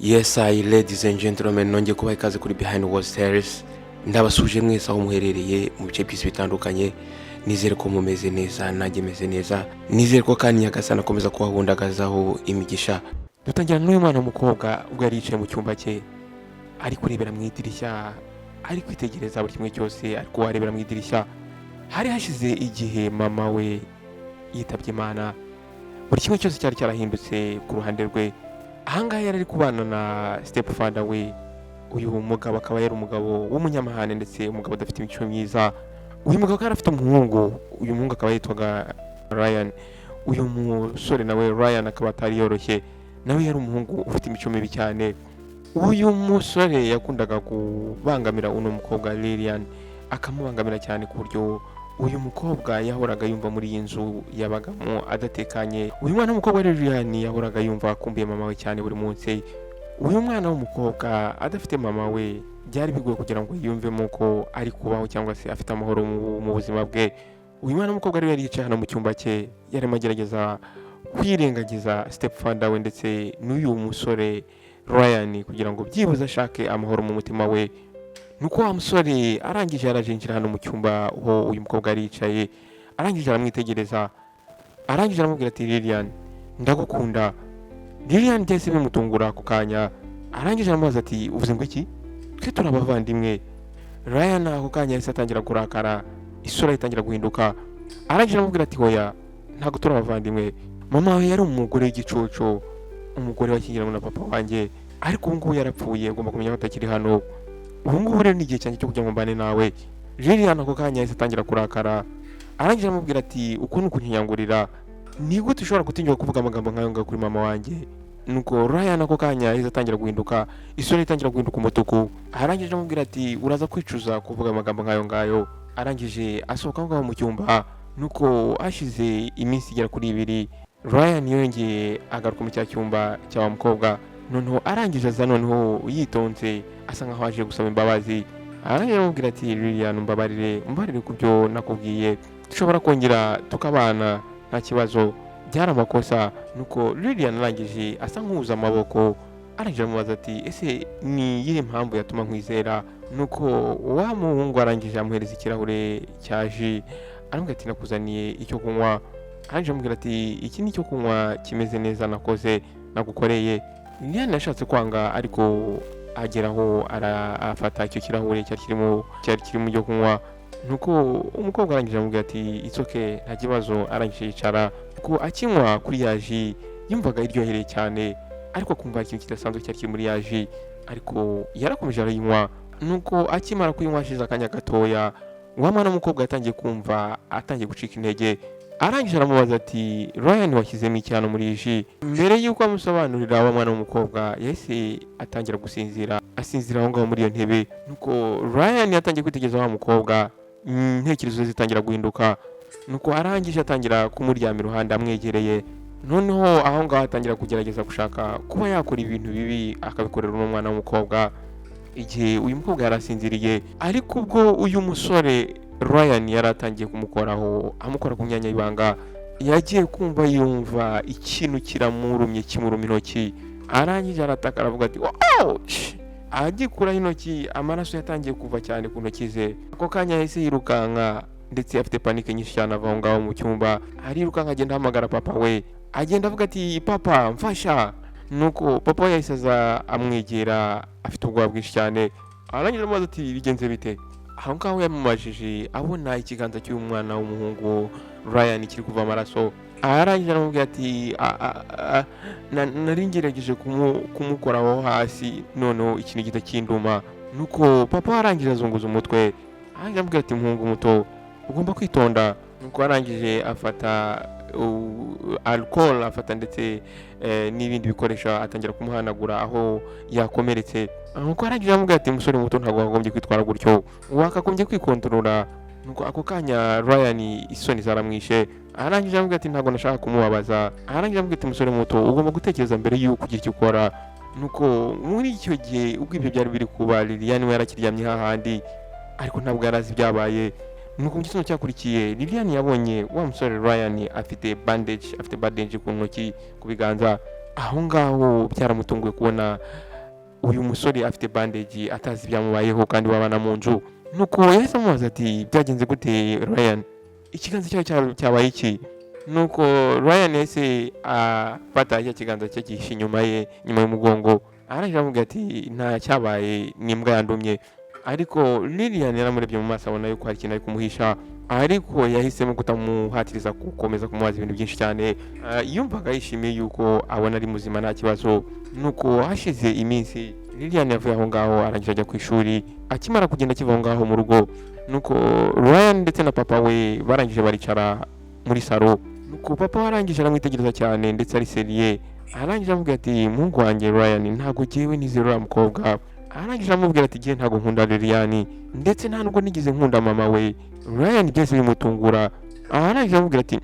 Yes I, ladies and gentlemen, nongeye kubaha ikaze kuri Behind World Series. Ndabasuje mwese aho muherereye mu bice by'isi bitandukanye. Nizere ko mumeze neza, nanjye meze neza. Nizere ko kandi Nyagasani akomeza kubahundagazaho imigisha. Dutangira n'uyu mwana w'umukobwa ubwo yari yicaye mu cyumba cye, ari kurebera mu idirishya, ari kwitegereza buri kimwe cyose ari kuharebera mu idirishya. Hari hashize igihe mama we yitabye Imana, buri kimwe cyose cyari cyarahindutse ku ruhande rwe. Ahangaha yari ari kubana na step father we. Uyu mugabo akaba yari umugabo w'umunyamahane, ndetse umugabo udafite imico myiza. Uyu mugabo akaba yari afite umuhungu, uyu muhungu akaba yitwaga Ryan. Uyu musore nawe Ryan akaba atari yoroshye, nawe yari umuhungu ufite imico mibi cyane. Uyu musore yakundaga kubangamira uno mukobwa Lilian, akamubangamira cyane ku buryo uyu mukobwa yahoraga yumva muri iyi nzu yabagamo adatekanye. Uyu mwana w'umukobwa Lilian yahoraga yumva akumbuye mama we cyane buri munsi. Uyu mwana w'umukobwa adafite mama we byari bigoye kugira ngo yiyumvemo ko ari kubaho cyangwa se afite amahoro mu buzima bwe. Uyu mwana w'umukobwa rero yari yicaye hano mu cyumba cye, yarimo agerageza kwirengagiza step father we ndetse n'uyu musore Ryan kugira ngo byibuze ashake amahoro mu mutima we. Nuko wa musore arangije arajinjira hano mu cyumba aho uyu mukobwa yari yicaye, arangije aramwitegereza, arangije aramubwira ati: "Lilian, ndagukunda." Lilian byahise bimutungura ako kanya. Arangije aramubaza ati: "Uvuze ngo iki? Twe turi abavandimwe." Ryan ako kanya yahise atangira kurakara, isura ye itangira guhinduka. Arangije aramubwira ati: "Hoya, ntabwo turi abavandimwe. Mama wawe yari umugore w'igicucu, umugore washyingiranywe na papa wanjye, ariko ubu ngubu yarapfuye. Ugomba kumenya ko atakiri hano. Ubu ngubu rero ni igihe cyanjye cyo kugira ngo mbane nawe." Lilian ako kanya yahise atangira kurakara, arangije aramubwira ati: "Uku ni ukunyinyangurira. Ni gute ushobora gutinyuka kuvuga amagambo nk'ayo ngayo kuri mama wanjye?" Nuko Ryan ako kanya yahise atangira guhinduka, isura ye itangira guhinduka umutuku. Arangije amubwira ati: "Uraza kwicuza kuvuga amagambo nk'ayo ngayo." Arangije asohoka aho ngaho mu cyumba. Nuko hashize iminsi igera kuri 2, Ryan yongeye agaruka mu cya cyumba cya wa mukobwa. Noneho arangije aza noneho yitonze, asa nkaho aje gusaba imbabazi. Arangije aramubwira ati: "Lilian, umbabarire, umbabarire ku byo nakubwiye. Dushobora kongera tukabana, nta kibazo, byari amakosa." Nuko Lilian arangije asa nk'uhuza amaboko, arangije amubaza ati: "Ese ni iyihe mpamvu yatuma nkwizera?" Nuko wa muhungu arangije amuhereza ikirahure cya jus, aramubwira ati: "Nakuzaniye icyo kunywa." Arangije amubwira ati: "Iki ni icyo kunywa kimeze neza nakoze, nagukoreye." Lilian yashatse kwanga, ariko ageraho afata icyo kirahure cyari kirimo ibyo kunywa. Nuko umukobwa arangije amubwira ati: "It's okay, nta kibazo." Arangije yicara ko akinywa kuri ya jus, yumvaga iryohereye cyane, ariko akumva hari ikintu kidasanzwe cyari kiri muri ya jus, ariko yarakomeje arayinywa. Nuko akimara kuyinywa, hashize akanya gatoya, wa mwana w'umukobwa yatangiye kumva atangiye gucika intege. Arangije aramubaza ati: "Ryan, washyizemo iki hano muri iyi jus?" Mbere y'uko amusobanurira, wa mwana w'umukobwa yahise atangira gusinzira, asinzira aho ngaho muri iyo ntebe. Nuko Ryan yatangiye kwitegereza wa mukobwa, intekerezo ze zitangira guhinduka. Nuko arangije atangira kumuryama iruhande, amwegereye. Noneho aho ngaho atangira kugerageza gushaka kuba yakora ibintu bibi, akabikorera uno mwana w'umukobwa igihe uyu mukobwa yari asinziriye. Ariko ubwo uyu musore Ryan yari atangiye kumukoraho, amukora ku myanya y'ibanga, yagiye kumva yumva ikintu kiramurumye, kimuruma intoki. Arangije arataka, aravuga ati: "Ouch!" Agikuraho intoki, amaraso yatangiye kuva cyane ku ntoki ze. Ako kanya yahise yirukanka, ndetse afite panique nyinshi cyane, ava aho ngaho mu cyumba, arirukanka, agenda ahamagara papa we, agenda avuga ati: "Papa, mfasha." Nuko papa we yahise aza amwegera afite ubwoba bwinshi cyane. Arangije amubaza ati: "Bigenze bite?" Aho ngaho yamubajije abona ikiganza cy'uyu mwana w'umuhungu Ryan kiri kuva amaraso. Arangije aramubwira ati: "Nari ngerageje kumukoraho hasi, noneho ikintu gihita kinduma." Nuko papa arangije azunguza umutwe, arangije aramubwira ati: "Muhungu muto, ugomba kwitonda." Nuko arangije afata alcohol, afata ndetse n'ibindi bikoresho, atangira kumuhanagura aho yakomeretse. Nuko arangije aramubwira ati: "Musore muto, ntabwo wakagombye kwitwara gutyo, wakagombye kwikontorora." Nuko ako kanya Ryan isoni zaramwishe. Arangije aramubwira ati: "Ntabwo nashaka kumubabaza." Arangije aramubwira ati: "Musore muto, ugomba gutekereza mbere y'uko ugira icyo ukora." Nuko muri icyo gihe ubwo ibyo byari biri kuba, Lilian we yarakiryamye hahandi, ariko ntabwo yari azi ibyabaye. Nuko mu gitondo cyakurikiye, Lilian yabonye wa musore Ryan afite bandage ku ntoki, ku biganza. Aho ngaho byaramutunguye kubona. Uyu musore afite bandage, atazi ibyamubayeho kandi babana mu nzu. Nuko yahise amubaza ati: "Byagenze gute, Ryan? Ikiganza cyawe cyabaye iki?" Nuko Ryan yahise afata cya kiganza cye, gihishe inyuma ye, inyuma y'umugongo. Arangije aramubwira ati: "Nta cyabaye, ni imbwa yandumye." Ariko Lilian yaramurebye mu maso, abona yuko hari ikintu ari kumuhisha, ariko yahisemo kutamuhatiriza gukomeza kumubaza ibintu byinshi cyane. Yumvaga yishimiye yuko abona ari muzima, nta kibazo. Nuko hashize iminsi, Lilian yavuye aho ngaho, arangije ajya ku ishuri. Akimara kugenda, akiva aho ngaho mu rugo, nuko Ryan ndetse na papa we barangije baricara muri salo. Nuko papa we arangije aramwitegereza cyane ndetse ari sérieux. Arangije amubwira ati: "Muhungu wanjye Ryan, ntabwo jyewe nizera uriya mukobwa." Arangije amubwira ati: "Jyewe ntabwo nkunda Lilian, ndetse nta nubwo nigeze nkunda mama we." Ryan byose bimutungura. Arangije amubwira ati: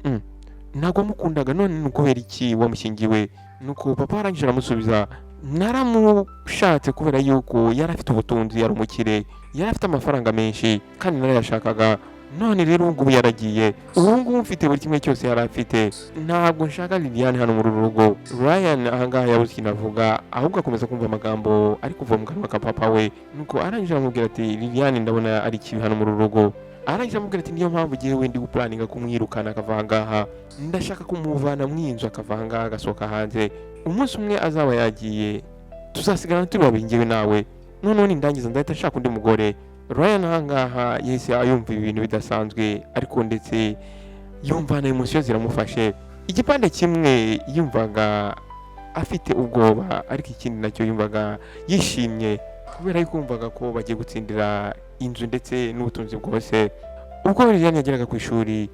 "Ntabwo wamukundaga, none ni ukubera iki wamushyingiwe?" Nuko papa arangije aramusubiza: "Naramushatse kubera yuko yari afite ubutunzi, yari umukire, yari afite amafaranga menshi kandi narayashakaga. None rero ubu ngubu yaragiye, ubu ngubu mfite buri kimwe cyose yari afite. Ntabwo nshaka Liliane hano muri uru rugo." Ryan ahangaha yabuze ikintu avuga, ahubwo akomeza kumva amagambo ari kuva mu kanwa ka papa we. Nuko arangije aramubwira ati: "Liliane ndabona ari kibi hano muri uru rugo." Arangije amubwira ati: "Niyo mpamvu jyewe ndi guplanninga kumwirukana akava ahangaha. Ndashaka kumuvana mu inzu, akava ahangaha, agasohoka hanze. Umunsi umwe azaba yagiye, tuzasigarana turi babiri, njyewe nawe. Noneho nindangiza ndahita nshaka undi mugore." Ryan ahangaha yahise yumva ibintu bidasanzwe, ariko ndetse yumva na émotion ziramufashe. Igipande kimwe yumvaga afite ubwoba, ariko ikindi nacyo yumvaga yishimye kubera yuko yumvaga ko bagiye gutsindira inzu ndetse n'ubutunzi bwose. Ubwo Liliane yageraga ku ishuri,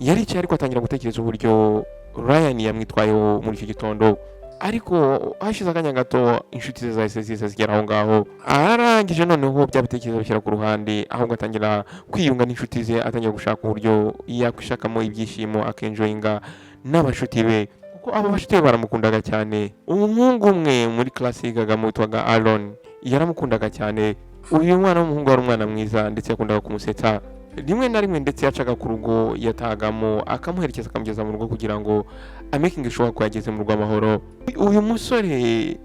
yaricaye ariko atangira gutekereza uburyo Ryan yamwitwayeho muri icyo gitondo. Ariko hashize akanya gato, inshuti ze zahise ziza zigera aho ngaho. Arangije noneho bya bitekerezo bishyira ku ruhande, ahubwo atangira kwiyunga n'inshuti ze, atangira gushaka uburyo yakwishakamo ibyishimo, akenjoyinga n'abashuti be, kuko abo bashuti be baramukundaga cyane. Umuhungu umwe muri class yigagamo witwaga Aaron yaramukundaga cyane. Uyu mwana w'umuhungu wari umwana mwiza, ndetse yakundaga kumusetsa rimwe na rimwe, ndetse yacaga ku rugo yatahagamo akamuherekeza, akamugeza mu rugo kugira ngo amakinge sure ko yageze mu rugo amahoro. Uyu musore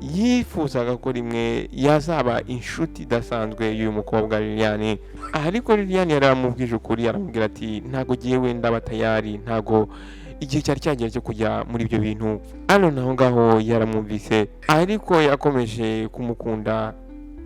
yifuzaga ko rimwe yazaba inshuti idasanzwe y'uyu mukobwa Liliane, ariko Liliane yari yaramubwije ukuri, aramubwira ati: "Ntabwo jyewe ndaba tayari, ntabwo igihe cyari cyagera cyo kujya muri ibyo bintu." Aaron aho ngaho yaramwumvise, ariko yakomeje kumukunda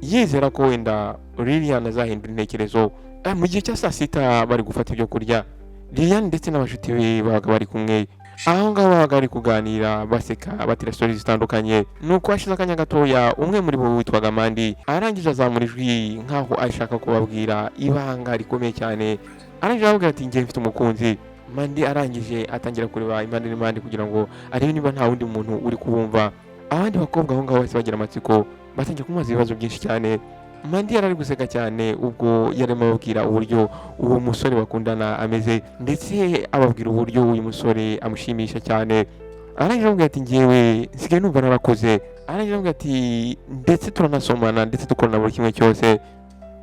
yizera ko wenda Liliane azahindura intekerezo. Mu gihe cya saa sita bari gufata ibyo kurya, Liliane ndetse n'abashuti be babaga bari kumwe aho ngaho, babaga bari kuganira, baseka, batera story zitandukanye. Nuko hashize akanya gatoya, umwe muri bo witwaga Mandi arangije azamura ijwi nk'aho ashaka kubabwira ibanga rikomeye cyane. Arangije arababwira ati: "Njye mfite umukunzi." Mandi arangije atangira kureba impande n'impande kugira ngo arebe niba nta wundi muntu uri kubumva. Abandi bakobwa aho ngaho bahise bagira amatsiko, batangiye kumubaza ibibazo byinshi cyane. Mandi yari ari guseka cyane ubwo yarimo ababwira uburyo uwo musore bakundana ameze, ndetse ababwira uburyo uyu musore amushimisha cyane. Arangije aramubwira ati: "Njyewe nsigaye numva narakoze." Arangije aramubwira ati: "Ndetse turanasomana, ndetse dukorana buri kimwe cyose."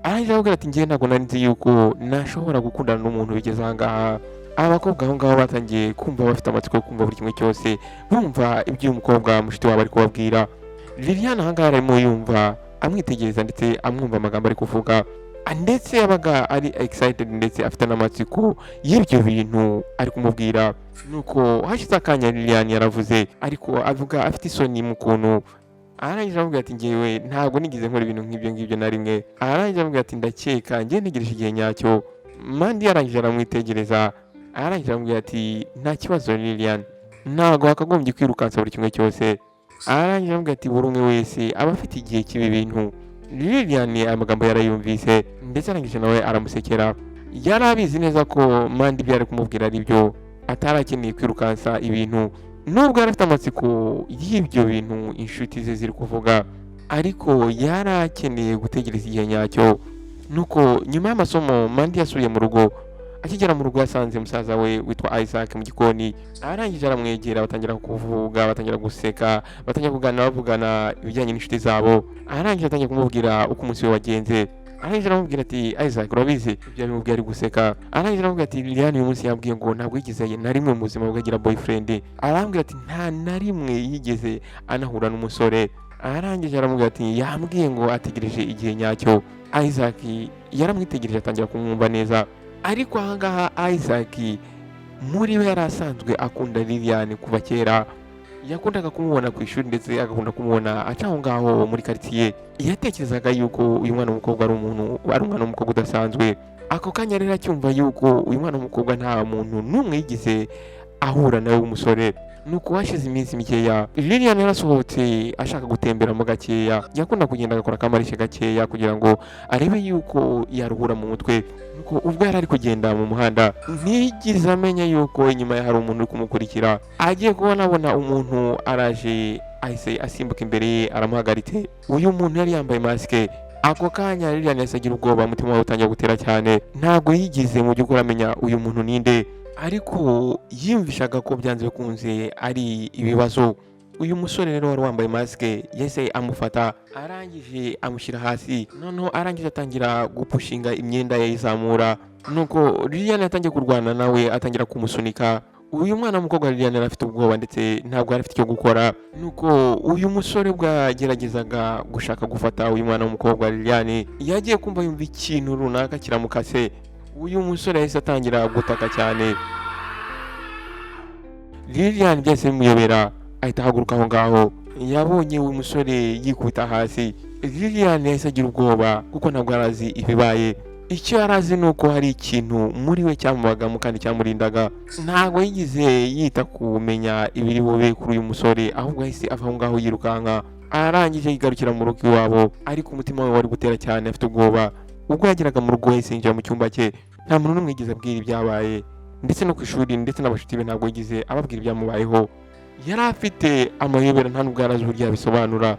Arangije aramubwira ati: "Njyewe ntabwo nari nzi yuko nashobora gukundana n'umuntu bigeze aha ngaha." Abakobwa aho ngaho batangiye kumva bafite amatsiko yo kumva buri kimwe cyose, bumva ibyo uyu mukobwa mushiti wabo ari kubabwira. Liliane aha ngaha arimo yumva, amwitegereza, ndetse amwumva amagambo ari kuvuga, ndetse yabaga ari excited, ndetse afite n'amatsiko y'ibyo bintu ari kumubwira. Nuko hashize akanya, Liliane yaravuze, ariko avuga afite isoni mu kuntu. Arangije aramubwira ati: "Ngewe ntabwo nigeze nkora ibintu nk'ibyo ngibyo na rimwe." Arangije aramubwira ati: "Ndakeka ngewe ntegereje igihe nyacyo." Mandi yarangije aramwitegereza, arangije aramubwira ati: "Nta kibazo Liliane, ntabwo wakagombye kwirukansa buri kimwe cyose." Arangije aramubwira ati: "Buri umwe wese aba afite igihe cy'ibi bintu." Liliane aya magambo yarayumvise, ndetse arangije nawe aramusekera. Yari abizi neza ko Mandi ibyo ari kumubwira ari byo, atari akeneye kwirukansa ibintu. Nubwo yari afite amatsiko y'ibyo bintu inshuti ze ziri kuvuga, ariko yari akeneye gutegereza igihe nyacyo. Nuko nyuma y'amasomo, Mandi yasubiye mu rugo. Akigera mu rugo, yasanze musaza we witwa Isaac mu gikoni. Arangije aramwegera, batangira kuvuga, batangira guseka, batangira kuganira, bavugana ibijyanye n'inshuti zabo. Arangije atangira kumubwira uko umunsi we wagenze. Arangije aramubwira ati: "Isaac, urabizi?" Ibyo abimubwiye ari guseka. Arangije aramubwira ati: "Liliane uyu munsi yambwiye ngo ntabwo yigeze na rimwe mu buzima bwe agira boyfriend." Arambwira ati nta na rimwe yigeze anahura n'umusore. Arangije aramubwira ati yambwiye ngo ategereje igihe nyacyo. Isaac yaramwitegereje, atangira kumwumva neza. Ariko ahangaha Isaac muri we yari asanzwe akunda Lilian kuva kera. Yakundaga kumubona ku ishuri, ndetse agakunda kumubona aca aho ngaho muri karitsiye. Yatekerezaga yuko uyu mwana w'umukobwa ari umuntu, ari umwana w'umukobwa udasanzwe. Ako kanya rero acyumva yuko uyu mwana w'umukobwa nta muntu n'umwe yigeze ahura nawe w'umusore. Nuko hashize iminsi mikeya, Lilian yarasohotse ashaka gutemberamo gakeya. Yakunda kugenda agakora akamarishe gakeya kugira ngo arebe yuko yaruhura mu mutwe. Nuko ubwo yari ari kugenda mu muhanda, ntiyigeze amenya yuko inyuma ye hari umuntu uri kumukurikira. Agiye kubona abona umuntu araje, ahise asimbuka imbere ye, aramuhagaritse. Uyu muntu yari yambaye masike. Ako kanya Lilian yahise agira ubwoba, umutima we utangira gutera cyane. Ntabwo yigeze mu by'ukuri amenya uyu muntu ninde, ariko yiyumvishaga ko byanze bikunze ari ibibazo. Uyu musore rero wari wambaye masike yahise amufata, arangije amushyira hasi. Noneho arangije atangira gupushinga imyenda ye ayizamura. Nuko Lilian yatangiye kurwana nawe, atangira kumusunika. Uyu mwana w'umukobwa Lilian yari afite ubwoba, ndetse ntabwo yari afite icyo gukora. Nuko uyu musore ubwo yageragezaga gushaka gufata uyu mwana w'umukobwa Lilian, yagiye kumva yumva ikintu runaka kiramukase. Uyu musore yahise atangira gutaka cyane. Lilian byahise bimuyobera, ahita ahaguruka aho ngaho. Yabonye uyu musore yikubita hasi. Lilian yahise agira ubwoba kuko ntabwo yari azi ibibaye. Icyo yari azi ni uko hari ikintu muri we cyamubagamo kandi cyamurindaga. Ntabwo yigeze yita kumenya ibiri bube kuri uyu musore, ahubwo yahise ava aho ngaho yirukanka. Arangije yigarukira mu rugo iwabo, ariko umutima we wari gutera cyane, afite ubwoba. Ubwo yageraga mu rugo, yahise yinjira mu cyumba cye. Nta muntu n'umwe yigeze abwira ibyabaye, ndetse no ku ishuri, ndetse n'abashuti be ntabwo yigeze ababwira ibyamubayeho. Yari afite amayobera, nta nubwo yari azi uburyo yabisobanura.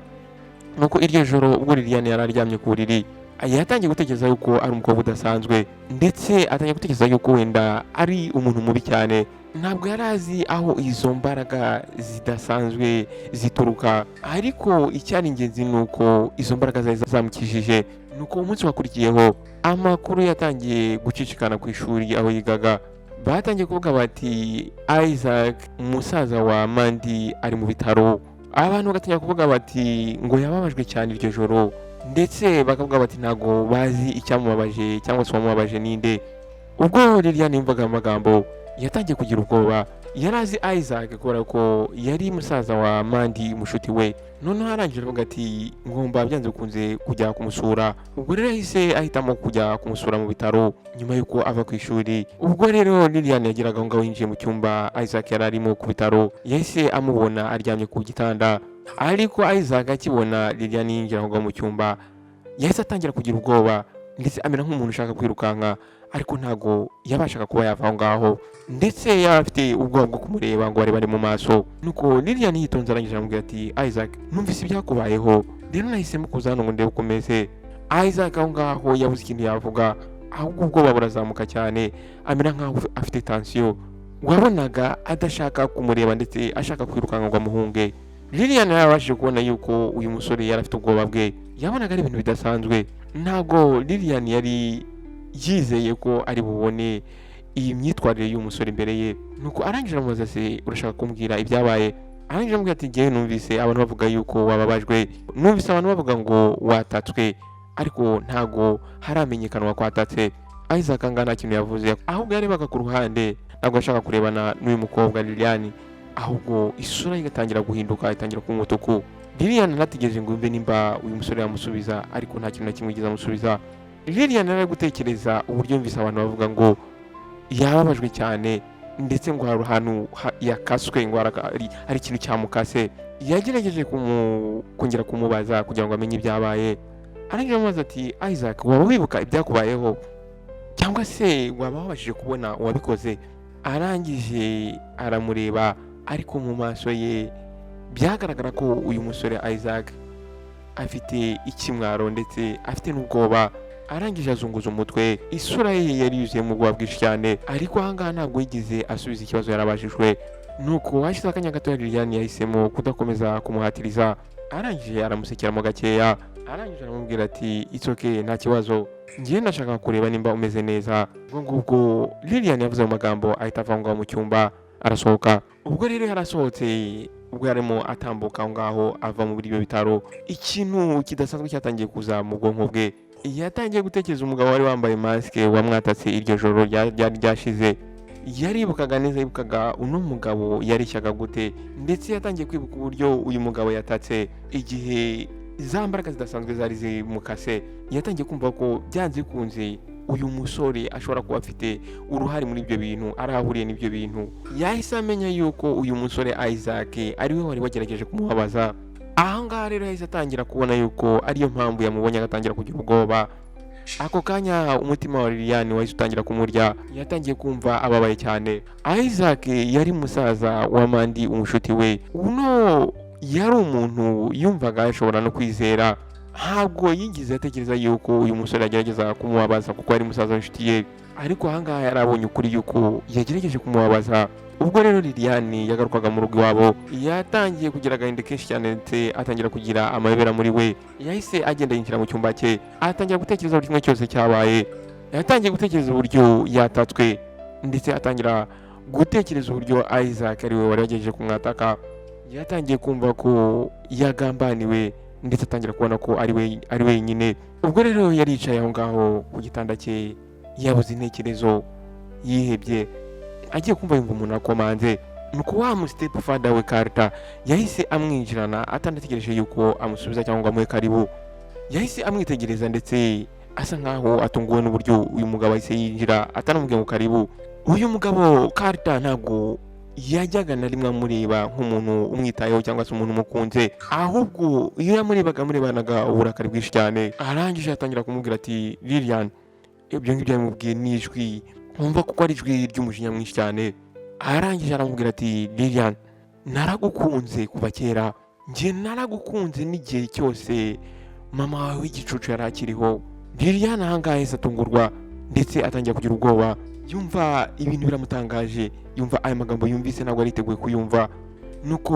Nuko iryo joro ubwo Liliane yari aryamye ku buriri, yatangiye gutekereza yuko ari umukobwa udasanzwe, ndetse atangiye gutekereza yuko wenda ari umuntu mubi cyane. Ntabwo yari azi aho izo mbaraga zidasanzwe zituruka, ariko icyari ingenzi ni uko izo mbaraga zari zamukijije. Nuko umunsi wakurikiyeho amakuru yatangiye gucicikana ku ishuri aho yigaga. Batangiye kuvuga bati Isaac, umusaza wa Mandy, ari mu bitaro. Abantu bagatangira kuvuga bati ngo yababajwe cyane iryo joro, ndetse bakavuga bati ntabwo bazi icyamubabaje cyangwa se uwamubabaje ninde. Ubwo Lilian yumvaga amagambo, yatangiye kugira ubwoba. Yari azi Isaac kubera ko yari musaza wa Mandy, mushuti we. Noneho arangije aravuga ati ngomba byanze bikunze kujya kumusura. Ubwo rero yahise ahitamo kujya kumusura mu bitaro nyuma y'uko ava ku ishuri. Ubwo rero Lilian yageraga aho ngaho, yinjiye mu cyumba Isaac yari arimo ku bitaro, yahise amubona aryamye ku gitanda. Ariko Isaac akibona Lilian yinjira aho ngaho mu cyumba, yahise atangira kugira ubwoba, ndetse amera nk'umuntu ushaka kwirukanka, ariko ntago yabashaga kuba yava aho ngaho, ndetse yari afite ubwoba bwo kumureba ngo arebane mu maso. Nuko Lilian yitonze arangije aramubwira ati Isaac, numvise ibyakubayeho, rero nahisemo kuza hano ngo ndebe uko umeze. Isaac aho ngaho yabuze ikintu yavuga, ahubwo ubwoba burazamuka cyane, amera nkaho afite tension. Wabonaga adashaka kumureba, ndetse ashaka kwirukanka ngo amuhunge. Lilian yarabashije kubona yuko uyu musore yari afite ubwoba bwe. Yabonaga ari ibintu bidasanzwe. Ntabwo Lilian yari yizeye ko ari bubone iyi myitwarire y'uyu musore imbere ye. Nuko arangije aramubaza se urashaka kumbwira ibyabaye? Arangije aramubwira ati njyewe numvise abantu bavuga yuko wababajwe, numvise abantu bavuga ngo watatswe, ariko ntago haramenyekana wakwatatse. Isaac nga nta kintu yavuze, ahubwo yarebaga ku ruhande. Ntabwo yashaka kurebana n'uyu mukobwa Lilian, ahubwo isura ye igatangira guhinduka, itangira kuba umutuku. Lilian anategereje ngo yumve nimba uyu musore yamusubiza, ariko nta kintu na kimwe yigeze amusubiza. Lilian yari ari gutekereza uburyo yumvise abantu bavuga ngo yababajwe cyane, ndetse ngo hari ahantu yakaswe, ngo hari ikintu cyamukase. Yagerageje kongera kumubaza kugira ngo amenye ibyabaye. Arangije amubaza ati Isaac, waba wibuka ibyakubayeho, cyangwa se waba wabashije kubona uwabikoze? Arangije aramureba, ariko mu maso ye byagaragara ko uyu musore Isaac afite ikimwaro, ndetse afite n'ubwoba. Arangije azunguza umutwe, isura ye yari yuzuyemo ubwoba bwinshi cyane, ariko ahangaha ntabwo yigeze asubiza ikibazo yarabajijwe. Nuko hashize akanya gato, Lilian yahisemo kudakomeza kumuhatiriza. Arangije aramusekeramo gakeya, arangije aramubwira ati it's okay, nta kibazo, ngiye ndashaka kureba nimba umeze neza. Ubwo ngubwo Lilian yavuze mu magambo, ahita ava aho ngaho mu cyumba arasohoka. Ubwo rero yarasohotse. Ubwo yarimo atambuka aho ngaho ava muri ibyo bitaro, ikintu kidasanzwe cyatangiye kuza mu bwonko bwe. Yatangiye gutekereza umugabo wari wambaye masike wamwatatse iryo joro ryari ryashize. Yaribukaga neza, yibukaga uno mugabo yareshyaga gute, ndetse yatangiye kwibuka uburyo uyu mugabo yatatse igihe za mbaraga zidasanzwe zari zimukase. Yatangiye kumva ko byanze bikunze uyu musore ashobora kuba afite uruhare muri ibyo bintu, ari aho ahuriye n'ibyo bintu. Yahise amenya yuko uyu musore Isaac ari we wari wagerageje kumubabaza. Aha ngaha rero yahise atangira kubona yuko ariyo mpamvu yamubonye agatangira kugira ubwoba. Ako kanya umutima wa Liliane wahise utangira kumurya, yatangiye kumva ababaye cyane. Isaac yari musaza wa Mandy, umushuti we. Uno yari umuntu yumvaga ashobora no kwizera. Ntabwo yigeze atekereza yuko uyu musore yagerageza kumubabaza kuko yari musaza w'inshuti ye, ariko ahangaha yari abonye ukuri yuko yagerageje kumubabaza. Ubwo rero Liliane yagarukaga mu rugo iwabo, yatangiye kugira agahinda kenshi cyane, ndetse atangira kugira amayobera muri we. Yahise agenda yinjira mu cyumba cye, atangira gutekereza buri kimwe cyose cyabaye. Yatangiye gutekereza uburyo yatatswe, ndetse atangira gutekereza uburyo Isaac ari we wari wagerageje kumwataka. Yatangiye kumva ko yagambaniwe, ndetse atangira kubona ko ari we ari wenyine. Ubwo rero yari yicaye aho ngaho ku gitanda cye, yabuze intekerezo, yihebye. Agiye kumva yumva umuntu akomanze. Nuko wa mu step father we Carter yahise amwinjirana atanategereje yuko amusubiza cyangwa ngo amuhe karibu. Yahise amwitegereza, ndetse asa nkaho atunguwe n'uburyo uyu mugabo ahise yinjira atanamubwiye ngo karibu. Uyu mugabo Carter ntabwo yajyaga na rimwe amureba nk'umuntu umwitayeho cyangwa se umuntu umukunze, ahubwo iyo yamurebaga amurebanaga uburakari bwinshi cyane. Arangije atangira kumubwira ati: "Lilian." Ibyo ngibyo yamubwiye n'ijwi wumva kuko ari ijwi ry'umujinya mwinshi cyane. Arangije aramubwira ati: "Lilian, naragukunze kuva kera. Njye naragukunze n'igihe cyose mama wawe w'igicucu yari akiriho." Lilian ahangaha yahise atungurwa, ndetse atangira kugira ubwoba, yumva ibintu biramutangaje, yumva aya magambo yumvise ntabwo ariteguye kuyumva. Nuko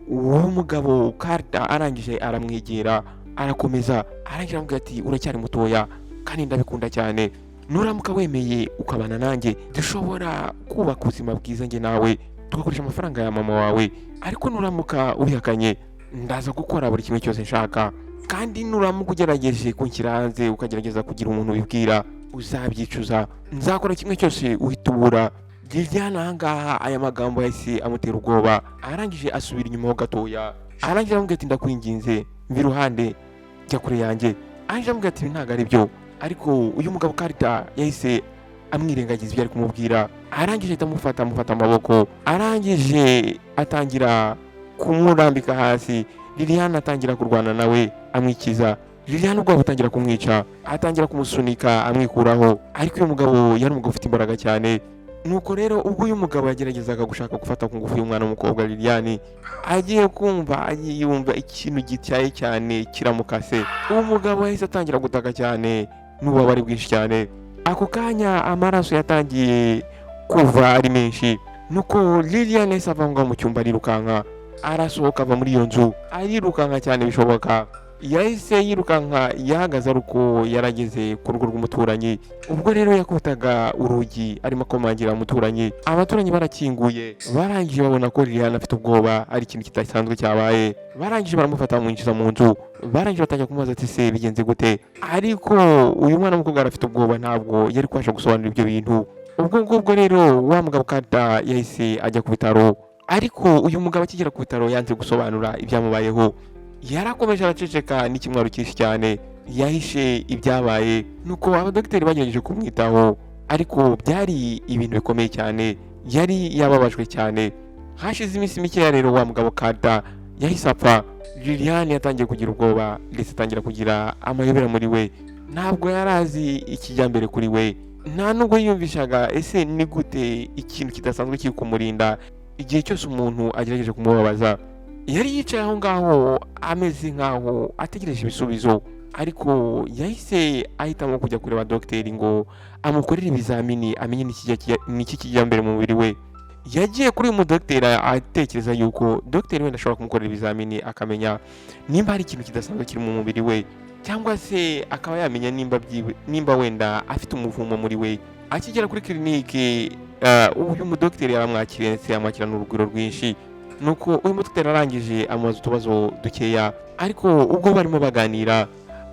uwo mugabo Carter arangije aramwegera, arakomeza, arangije aramubwira ati: "Uracyari mutoya kandi ndabikunda cyane. Nuramuka wemeye ukabana nanjye, dushobora kubaka ubuzima bwiza njye nawe, tugakoresha amafaranga ya mama wawe. Ariko nuramuka ubihakanye, ndaza gukora buri kimwe cyose nshaka. Kandi nuramuka ugerageje kunshyira hanze, ukagerageza kugira umuntu ubibwira, uzabyicuza. Nzakora kimwe cyose uhita ubura." Liliane ahangaha aya magambo yahise amutera ubwoba. Arangije asubira inyuma ho gatoya, arangije aramubwira ati: "Ndakwinginze, mva iruhande, jya kure yanjye." Arangije aramubwira ati: "Ibi ntabwo ari byo." Ariko uyu mugabo Carter yahise amwirengagiza ibyo ari kumubwira. Arangije ahita amufata amaboko, arangije atangira kumurambika hasi. Liliane atangira kurwana nawe amwikiza. Liliane ubwoba butangira kumwica, atangira kumusunika amwikuraho, ariko uyu mugabo yari umugabo ufite imbaraga cyane. Nuko rero ubwo uyu mugabo yageragezaga gushaka gufata ku ngufu y'umwana w'umukobwa Liliane, agiye kumva agiye yumva ikintu gityaye cyane kiramukase. Uwo mugabo yahise atangira gutaka cyane n'ububabare bwinshi cyane. Ako kanya amaraso yatangiye kuva ari menshi. Nuko Liliane yahise ava aho ngaho mu cyumba, arirukanka, arasohoka, ava muri iyo nzu, arirukanka cyane bishoboka. Yahise yirukanka, yahagaze ari uko yarageze ku rugo rw'umuturanyi. Ubwo rero yakubitaga urugi arimo akomangira umuturanyi, abaturanyi barakinguye. Barangije babona ko Liliane afite ubwoba, ari ikintu kidasanzwe cyabaye. Barangije baramufata, bamwinjiza mu nzu. Barangije batangira kumubaza ati: "Se bigenze gute?" Ariko uyu mwana w'umukobwa arafite ubwoba, ntabwo yari kubasha gusobanura ibyo bintu. Ubwo ngubwo rero wa mugabo Carter yahise ajya ku bitaro, ariko uyu mugabo akigera ku bitaro yanze gusobanura ibyamubayeho. Yarakomeje araceceka n'ikimwaro cyinshi cyane, yahishe ibyabaye. Nuko abadogiteri bagerageje kumwitaho, ariko byari ibintu bikomeye cyane, yari yababajwe cyane. Hashize iminsi mikeya rero wa mugabo Carter yahise apfa. Liliane yatangiye kugira ubwoba, ndetse atangira kugira amayobera muri we. Ntabwo yari azi ikijyambere kuri we, nta nubwo yiyumvishaga ese ni gute ikintu kidasanzwe kiri kumurinda igihe cyose umuntu agerageje kumubabaza. Yari yicaye aho ngaho ameze nkaho ategereje ibisubizo, ariko yahise ahitamo kujya kureba dogiteri ngo amukorere ibizamini, amenye n'iki kijya mbere mu mubiri we. Yagiye kuri uyu mudogiteri atekereza yuko dogiteri wenda ashobora kumukorera ibizamini, akamenya nimba hari ikintu kidasanzwe kiri mu mubiri we, cyangwa se akaba yamenya nimba wenda afite umuvumo muri we. Akigera kuri kirinike, uyu mudogiteri yaramwakiriye, ndetse yamwakirana urugwiro rwinshi. Nuko uyu mudogiteri arangije amubaza utubazo dukeya, ariko ubwo barimo baganira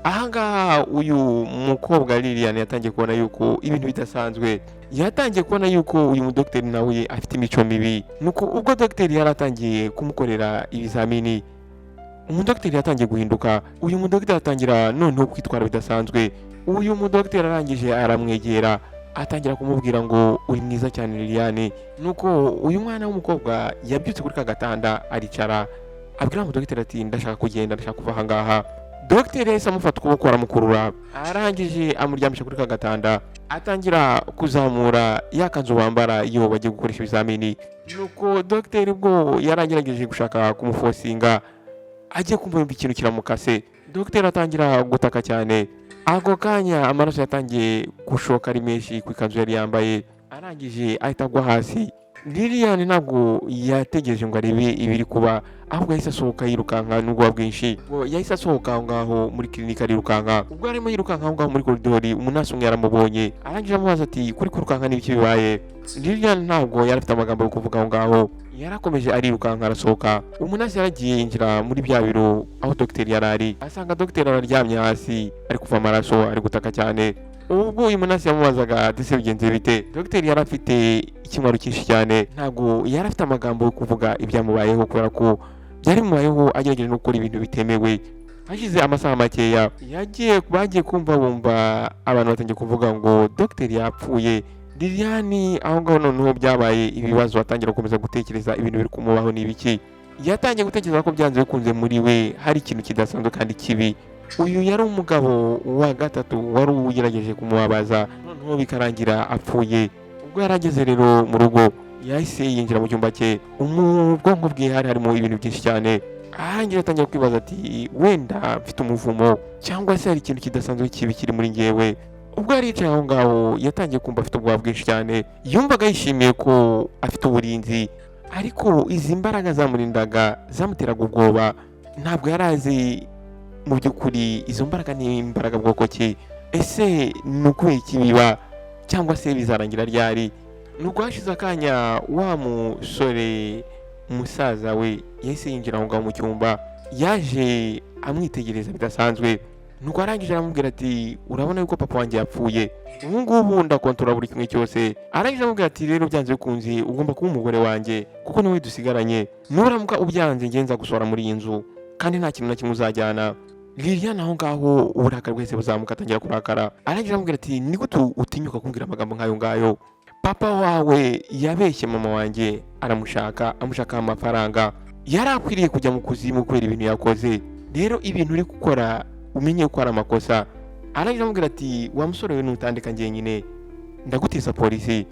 ahangaha, uyu mukobwa Lilian yatangiye kubona yuko ibintu bidasanzwe. Yatangiye kubona yuko uyu mudogiteri nawe afite imico mibi. Nuko ubwo dogiteri yari atangiye kumukorera ibizamini, umudogiteri yatangiye guhinduka. Uyu mudogiteri atangira noneho kwitwara bidasanzwe. Uyu mudogiteri arangije aramwegera, atangira kumubwira ngo: "Uri mwiza cyane, Liliane." Nuko uyu mwana w'umukobwa yabyutse kuri ka gatanda, aricara, abwira umudogiteri ati: "Ndashaka kugenda, ndashaka kuva ahangaha." Dogiteri yahise amufata ukuboko aramukurura, arangije amuryamisha kuri ka gatanda, atangira kuzamura ya kanzu bambara iyo bagiye gukoresha ibizamini. Nuko dogiteri ubwo yaragerageje gushaka kumufosinga, agiye kumva yumva ikintu kiramukase. Dogiteri atangira gutaka cyane. Ako kanya amaraso yatangiye gushoka ari menshi ku ikanzu yari yambaye, arangije ahita agwa hasi. Lilian ntabwo yategereje ngo arebe ibiri kuba, ahubwo yahise asohoka yirukanka n'ubwoba bwinshi. Ubwo yahise asohoka aho ngaho muri kilinike arirukanka. Ubwo arimo yirukanka aho ngaho muri koridori, umunasi umwe yaramubonye, arangije amubaza ati: "Kuri kwirukanka n'ibiki bibaye?" Lilian ntabwo yari afite amagambo yo kuvuga aho ngaho, yarakomeje arirukanka arasohoka. Umunasi yaragiye yinjira muri bya biro aho dogiteri yari ari, asanga dogiteri araryamye hasi, ari kuva amaraso, ari gutaka cyane. Ubwo uyu munasi yamubazaga ati: "Se bigenze bite?" Dogiteri yari afite ikimwaro cyinshi cyane, ntabwo yari afite amagambo yo kuvuga ibyamubayeho, kubera ko byari bimubayeho agerageje no gukora ibintu bitemewe. Hashize amasaha makeya, yagiye bagiye kumva bumva abantu batangiye kuvuga ngo dogiteri yapfuye. Liliane aho ngaho noneho byabaye ibibazo, atangira gukomeza gutekereza ibintu biri kumubaho ni ibiki. Yatangiye gutekereza ko byanze bikunze muri we hari ikintu kidasanzwe kandi kibi. Uyu yari umugabo wa gatatu wari ugerageje kumubabaza, noneho bikarangira apfuye. Ubwo yari ageze rero mu rugo, yahise yinjira mu cyumba cye. Mu bwonko bwe hari harimo ibintu byinshi cyane. Ahangira atangira kwibaza ati: "Wenda mfite umuvumo, cyangwa se hari ikintu kidasanzwe kibi kiri muri njyewe." Ubwo yari yicaye aho ngaho, yatangiye kumva afite ubwoba bwinshi cyane. Yumvaga yishimiye ko afite uburinzi, ariko izi mbaraga zamurindaga zamuteraga ubwoba. Ntabwo yari azi mu by'ukuri izo mbaraga ni imbaraga bwoko ki, ese ni ukubera iki biba, cyangwa se bizarangira ryari? Nuko hashize akanya, wa musore musaza we yahise yinjira aho ngaho mu cyumba. Yaje amwitegereza bidasanzwe, nuko arangije aramubwira ati: "Urabona yuko papa wanjye yapfuye, ubu ngubu ndakontorora buri kimwe cyose." Arangije aramubwira ati: "Rero byanze bikunze ugomba kuba umugore wanjye, kuko niwe dusigaranye. Nuramuka ubyanze, ngenza gusohora muri iyi nzu, kandi nta kintu na kimwe uzajyana." Lilian aho ngaho uburakari bwahise buzamuka, atangira kurakara. Arangije aramubwira ati: "Ni gute utinyuka kumbwira amagambo nk'ayo ngayo? Papa wawe yabeshye mama wanjye, aramushaka, amushakaho amafaranga. Yari akwiriye kujya mu kuzimu kubera ibintu yakoze. Rero ibintu uri gukora umenye ko ari amakosa." Arangije aramubwira ati: "Wa musore we, nutandika njyenyine ndagutiza polisi."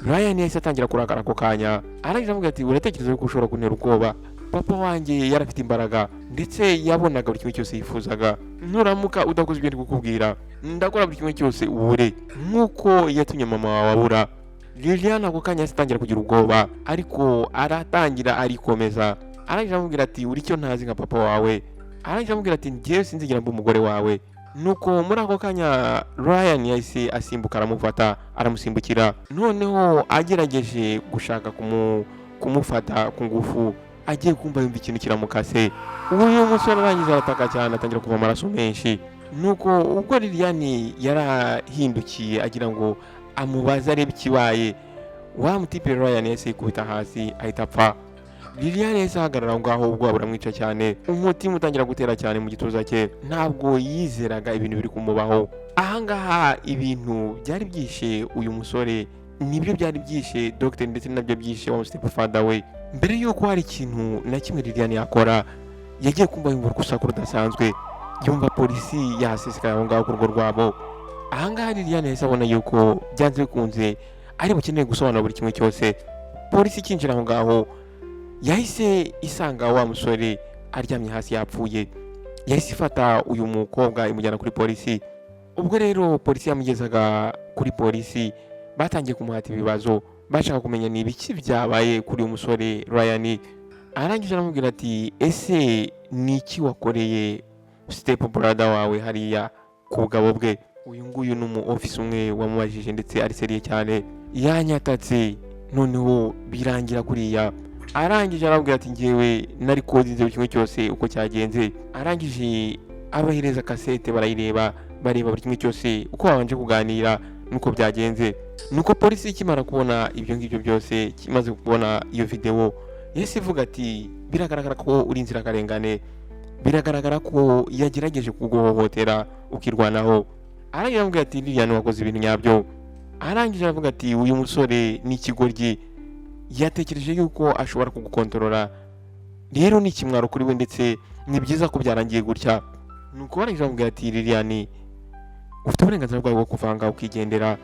Ryan yahise atangira kurakara ako kanya, arangije aramubwira ati: "Uratekereza ko ushobora kuntera ubwoba? Papa wanjye yari afite imbaraga, ndetse yabonaga buri kimwe cyose yifuzaga. Nuramuka udakoze ibyo ndi kukubwira, ndakora buri kimwe cyose ubure nk'uko yatumye mama wawe abura." Lilian ako kanya yahise atangira kugira ubwoba, ariko aratangira arikomeza. Arangije aramubwira ati: "Uri icyo ntazi nka papa wawe." Arangije aramubwira ati: "Njyewe sinzigera mba umugore wawe." Nuko muri ako kanya Ryan yahise asimbuka, aramufata, aramusimbukira. Noneho agerageje gushaka kumufata ku ngufu, agiye kumva yumva ikintu kiramukase. Uyu musore arangije arataka cyane, atangira kuva amaraso menshi. Nuko ubwo Lilian yarahindukiye agira ngo amubaze arebe ikibaye, wa mutipe Ryan yahise yikubita hasi ahita apfa. Lilian yahise ahagarara aho ngaho, ubwoba buramwica cyane, umutima utangira gutera cyane mu gituza cye. Ntabwo yizeraga ibintu biri kumubaho ahangaha. Ibintu byari byishe uyu musore nibyo byari byishe dogiteri, ndetse nabyo byishe wa stepfather we. Mbere y'uko hari ikintu na kimwe Lilian yakora, yagiye kumva yumva urusaku rudasanzwe, yumva polisi yahasesekaye aho ngaho ku rugo rwabo. Ahangaha Lilian yahise abona yuko byanze bikunze ari bukeneye gusobanura buri kimwe cyose. Polisi ikinjira aho ngaho yahise isanga wa musore aryamye hasi yapfuye. Yahise ifata uyu mukobwa imujyana kuri polisi. Ubwo rero polisi yamugezaga kuri polisi, batangiye kumuhata ibibazo, bashaka kumenya ni ibiki byabaye kuri uyu musore Ryan. Arangije aramubwira ati: "Ese ni iki wakoreye step brother wawe hariya ku bugabo bwe?" Uyu nguyu ni umu officer umwe wamubajije, ndetse ari sérieux cyane. "Yanyatatse, noneho birangira kuriya." Arangije arabwira ati: "Ngewe nari kodinze buri kimwe cyose uko cyagenze." Arangije abahereza kasete, barayireba, bareba buri kimwe cyose uko babanje kuganira nuko byagenze. Nuko polisi ikimara kubona ibyo ngibyo byose, kimaze kubona iyo videwo, yahise ivuga ati: "Biragaragara ko uri inzirakarengane, biragaragara ko yagerageje kuguhohotera ukirwanaho." Arangije aramubwira ati: "Lilian, wakoze ibintu nyabyo." Arangije aravuga ati: "Uyu musore ni ikigoryi, yatekereje yuko ashobora kugukontorora, rero ni ikimwaro kuri we, ndetse ni byiza ko byarangiye gutya." Nuko barangije bamubwira ati: "Lilian, ufite uburenganzira bwawe bwo kuva ngaho ukigendera."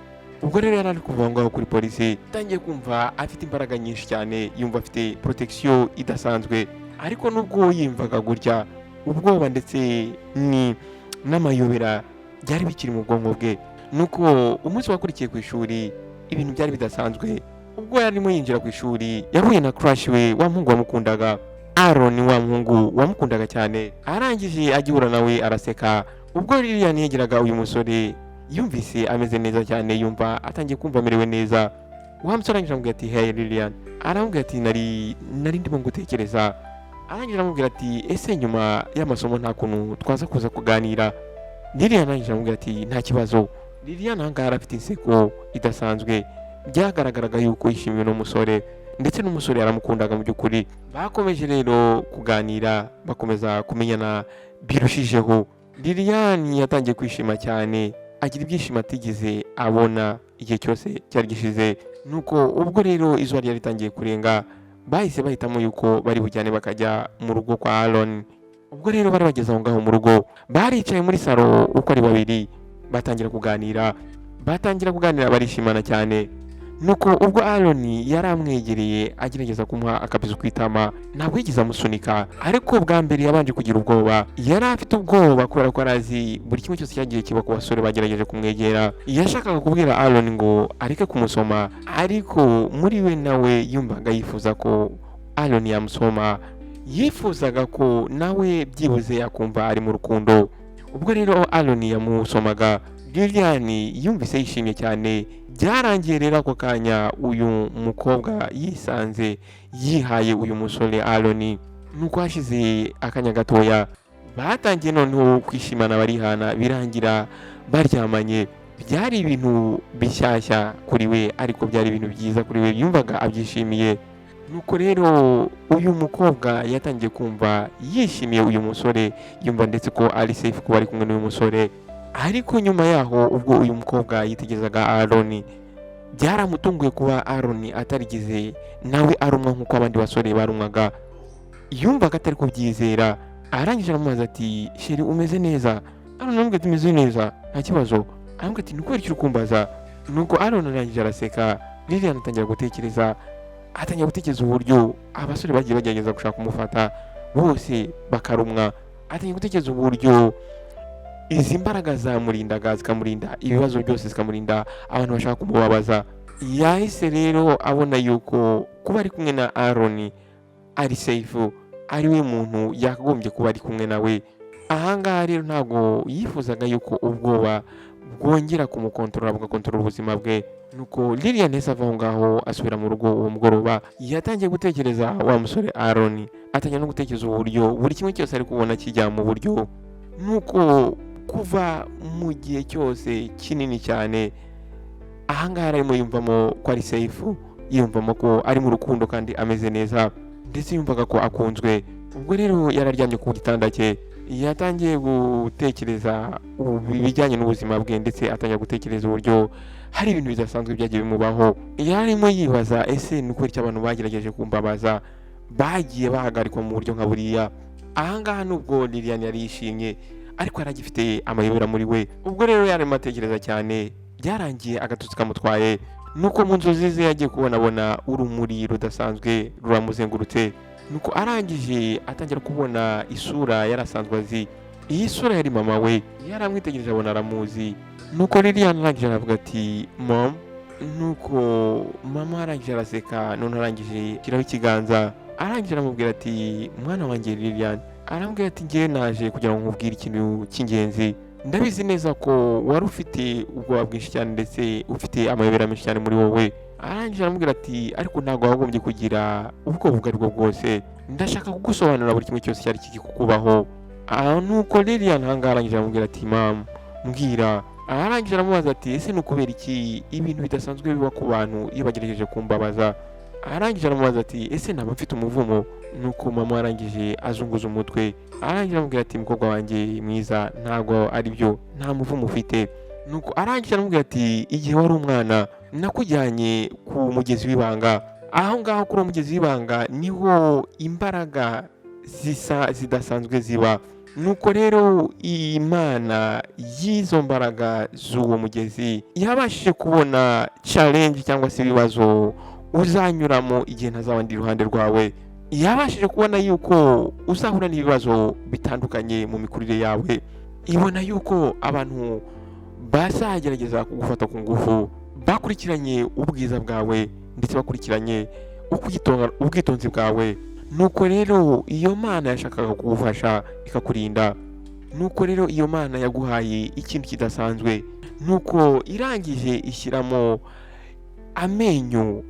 Ubwo rero yari ari kuva aho ngaho kuri polisi, atangiye kumva afite imbaraga nyinshi cyane, yumva afite protection idasanzwe. Ariko nubwo yumvaga gutya, ubwoba ndetse ni n'amayobera byari bikiri mu bwonko bwe. Nuko umunsi wakurikiye ku ishuri ibintu byari bidasanzwe. Ubwo yarimo yinjira ku ishuri, yahuye na crush we, wa muhungu wamukundaga, Aaron, wa muhungu wamukundaga cyane. Arangije agihura nawe araseka. Ubwo Lilian yegeraga uyu musore, yumvise ameze neza cyane, yumva atangiye kumva amerewe neza. Wa musore arangije aramubwira ati: "Hey Lilian." Aramubwira ati: Nari ndimo gutekereza." Arangije aramubwira ati: "Ese nyuma y'amasomo nta kuntu twaza kuza kuganira?" Lilian arangije aramubwira ati: "Nta kibazo." Lilian aha ngaha afite inseko idasanzwe, byagaragaraga yuko yishimiwe n'umusore, ndetse n'umusore yaramukundaga mu by'ukuri. Bakomeje rero kuganira, bakomeza kumenyana birushijeho. Lilian yatangiye kwishima cyane, agira ibyishimo atigeze abona igihe cyose cyari gishize. Nuko ubwo rero izuba ryari ritangiye kurenga, bahise bahitamo yuko bari bujyane bakajya mu rugo kwa Aaron. Ubwo rero bari bageze aho ngaho mu rugo, baricaye muri salo uko ari babiri, batangira kuganira, barishimana cyane. Nuko ubwo Aaron yari amwegereye agerageza kumuha akabizu ku itama, ntabwo yigeze amusunika, ariko bwa mbere yabanje kugira ubwoba. Yari afite ubwoba kubera ko arazi buri kimwe cyose cyagiye kiba ku basore bagerageje kumwegera. Yashakaga kubwira Aaron ngo areke kumusoma, ariko muri we nawe yumvaga yifuza ko Aaron yamusoma, yifuzaga ko nawe byibuze yakumva ari mu rukundo. Ubwo rero Aaron yamusomaga, Lilian yumvise yishimye cyane. Byarangiye rero ako kanya uyu mukobwa yisanze yihaye uyu musore Aaron. Nuko hashize akanya gatoya batangiye noneho kwishimana, barihana, birangira baryamanye. Byari ibintu bishyashya kuri we, ariko byari ibintu byiza kuri we, yumvaga abyishimiye. Nuko rero uyu mukobwa yatangiye kumva yishimiye uyu musore, yumva ndetse ko ari safe kuba ari kumwe n'uyu musore. Ariko nyuma yaho, ubwo uyu mukobwa yitegerezaga Aaron, byaramutunguye kuba Aaron atarigeze nawe arumwa nk'uko abandi basore barumwaga. Yumvaga atari kubyizera. Arangije aramubaza ati: "Chéri, umeze neza?" Aaron aramubwira ati: "Meze neza, nta kibazo." Aramubwira ati: "Ni ukubera iki uri kumbaza?" Nuko Aaron arangije araseka. Lilian atangira gutekereza uburyo abasore bagiye bagerageza gushaka kumufata bose bakarumwa. Atangira gutekereza uburyo izi mbaraga zamurindaga, zikamurinda ibibazo byose, zikamurinda abantu bashaka kumubabaza. Yahise rero abona yuko kuba ari kumwe na Aaron ari safe, ari we muntu yakagombye kuba ari kumwe nawe. Ahangaha rero ntabwo yifuzaga yuko ubwoba bwongera kumukontorora, bugakontorora ubuzima bwe. Nuko Lilian yahise ava aho ngaho asubira mu rugo. Uwo mugoroba yatangiye gutekereza wa musore Aaron, atangira no gutekereza uburyo buri kimwe cyose ari kubona kijya mu buryo. Nuko kuva mu gihe cyose kinini cyane, ahangaha arimo yumvamo ko ari safe, yiyumvamo ko ari mu rukundo kandi ameze neza, ndetse yumvaga ko akunzwe. Ubwo rero yararyamye ku gitanda cye, yatangiye gutekereza ibijyanye n'ubuzima bwe, ndetse atangira gutekereza uburyo hari ibintu bidasanzwe byagiye bimubaho. Yarimo yibaza: "Ese ni ukubera iki abantu bagerageje kumbabaza bagiye bahagarikwa mu buryo nka buriya?" Ahangaha nubwo Lilian yari yishimye, ariko yari agifite amayobera muri we. Ubwo rero yarimo atekereza cyane, byarangiye agatotsi kamutwaye. Nuko mu nzozi ze yagiye kubonabona urumuri rudasanzwe ruramuzengurutse. Nuko arangije atangira kubona isura yari asanzwe azi. Iyi sura yari mama we. Yaramwitegereje abona aramuzi. Nuko Lilian arangije aravuga ati: "Mom." Nuko mama arangije araseka, none arangije ashyiraho ikiganza, arangije aramubwira ati: "Mwana wanjye Lilian." Arambwira ati: "Ngewe naje kugira ngo nkubwire ikintu cy'ingenzi. Ndabizi neza ko wari ufite ubwoba bwinshi cyane, ndetse ufite amayobera menshi cyane muri wowe." Arangije aramubwira ati: "Ariko ntabwo wagombye kugira ubwoba ubwo aribwo bwose, ndashaka kugusobanurira buri kimwe cyose cyari kiri kukubaho." Nuko Lilian ahangaha arangije aramubwira ati: "Mama, mbwira." Arangije aramubaza ati: "Ese ni ukubera iki ibintu bidasanzwe biba ku bantu iyo bagerageje kumbabaza?" Arangije aramubaza ati: "Ese naba mfite umuvumo?" Nuko mama arangije azunguza umutwe, arangije aramubwira ati: "Mukobwa wanjye mwiza, ntabwo ari byo, nta muvumo ufite." Nuko arangije aramubwira ati: "Igihe wari umwana nakujyanye ku mugezi w'ibanga. Aho ngaho kuri uwo mugezi w'ibanga niho imbaraga zisa zidasanzwe ziba. Nuko rero Imana y'izo mbaraga z'uwo mugezi yabashije kubona challenge cyangwa se ibibazo uzanyuramo igihe ntazaba ndi iruhande rwawe. Yabashije kubona yuko uzahura n'ibibazo bitandukanye mu mikurire yawe, ibona yuko abantu bazagerageza kugufata ku ngufu bakurikiranye ubwiza bwawe ndetse bakurikiranye ubwitonzi bwawe. Nuko rero iyo Mana yashakaga kugufasha ikakurinda. Nuko rero iyo Mana yaguhaye ikintu kidasanzwe. Nuko irangije ishyiramo amenyo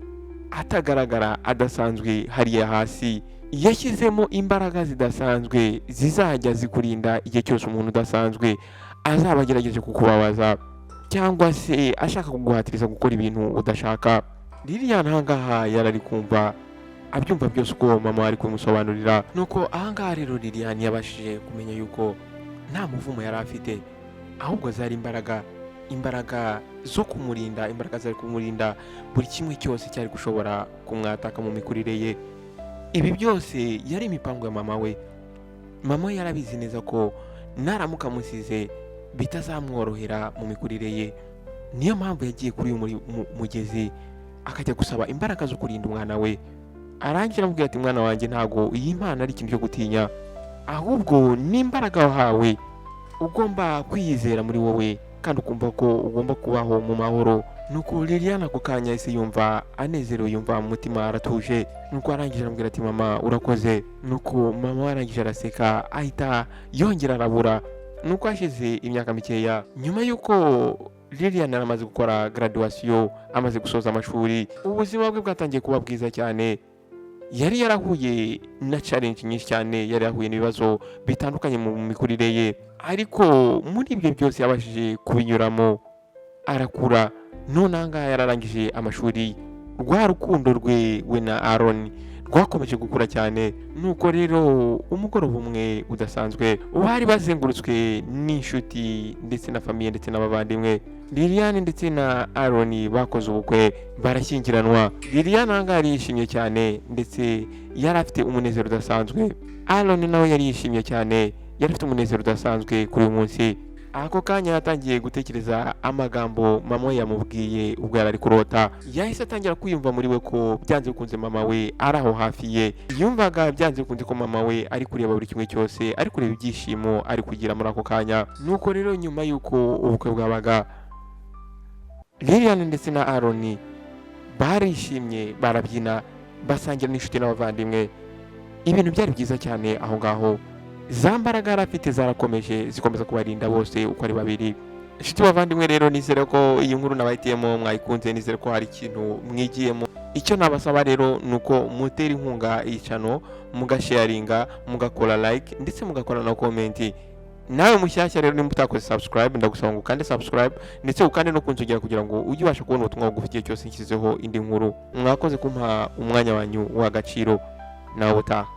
atagaragara adasanzwe hariya hasi. Yashyizemo imbaraga zidasanzwe zizajya zikurinda igihe cyose umuntu udasanzwe azaba agerageje kukubabaza cyangwa se ashaka kuguhatiriza gukora ibintu udashaka." Lilian ahangaha yarari kumva, abyumva byose uko mama ari kumusobanurira. Nuko ahangaha rero Lilian yabashije kumenya yuko nta muvumo yari afite, ahubwo zari imbaraga, imbaraga zo kumurinda, imbaraga zari kumurinda buri kimwe cyose cyari gushobora kumwataka mu mikurire ye. Ibi byose yari imipango ya mama we. Mama we yarabizi neza ko naramuka amusize bitazamworohera mu mikurire ye. Niyo mpamvu yagiye kuri uyu mugezi akajya gusaba imbaraga zo kurinda umwana we. Arangira aramubwira ati: "Mwana wanjye, ntabwo iyi mpano ari ikintu cyo gutinya, ahubwo ni imbaraga wahawe. Ugomba kwiyizera muri wowe kandi ukumva ko ugomba kubaho mu mahoro." Nuko Liliane ako kanya yahise yumva anezerewe, yumva mu mutima aratuje. Nuko arangije aramubwira ati: "Mama, urakoze." Nuko mama we arangije araseka, ahita yongera arabura. Nuko hashize imyaka mikeya nyuma y'uko Liliane amaze gukora graduation, amaze gusoza amashuri, ubuzima bwe bwatangiye kuba bwiza cyane. Yari yarahuye na challenge nyinshi cyane, yari yahuye n'ibibazo bitandukanye mu mikurire ye, ariko muri ibyo byose yabashije kubinyuramo, arakura. None aha ngaha yararangije amashuri. Rwa rukundo rwe we na Aaron rwakomeje gukura cyane. Nuko rero umugoroba umwe udasanzwe bari bazengurutswe n'inshuti ndetse na famille ndetse n'abavandimwe, Liliane ndetse na Aaron bakoze ubukwe, barashyingiranwa. Liliane aha ngaha yari yishimye cyane ndetse yari afite umunezero udasanzwe. Aaron nawe yari yishimye cyane, yari afite umunezero udasanzwe kuri uyu munsi. Ako kanya yatangiye gutekereza amagambo mama we yamubwiye ubwo yari ari kurota. Yahise atangira kwiyumva muri we ko byanze bikunze mama we ari aho hafi ye. Yumvaga byanze bikunze ko mama we ari kureba buri kimwe cyose, ari kureba ibyishimo ari kugira muri ako kanya. Nuko rero nyuma y'uko ubukwe bwabaga, Lilian ndetse na Aaron barishimye, barabyina, basangira n'inshuti n'abavandimwe. Ibintu byari byiza cyane aho ngaho. Za mbaraga yari afite zarakomeje, zikomeza kubarinda bose uko ari babiri. Inshuti bavandimwe rero, nizere ko iyi nkuru nabahitiyemo mwayikunze, nizere ko hari ikintu mwigiyemo. Icyo nabasaba rero ni uko mutera inkunga iyi channel, mugasharinga, mugakora like ndetse mugakora na comment. Nawe mushyashya rero, nimba utakoze subscribe, ndagusaba ngo ukande subscribe ndetse ukande no kunzogera kugira ngo ujye ubasha kubona ubutumwa bugufi igihe cyose nshyizeho indi nkuru. Mwakoze kumpa umwanya wanyu w'agaciro. Nawe utaha.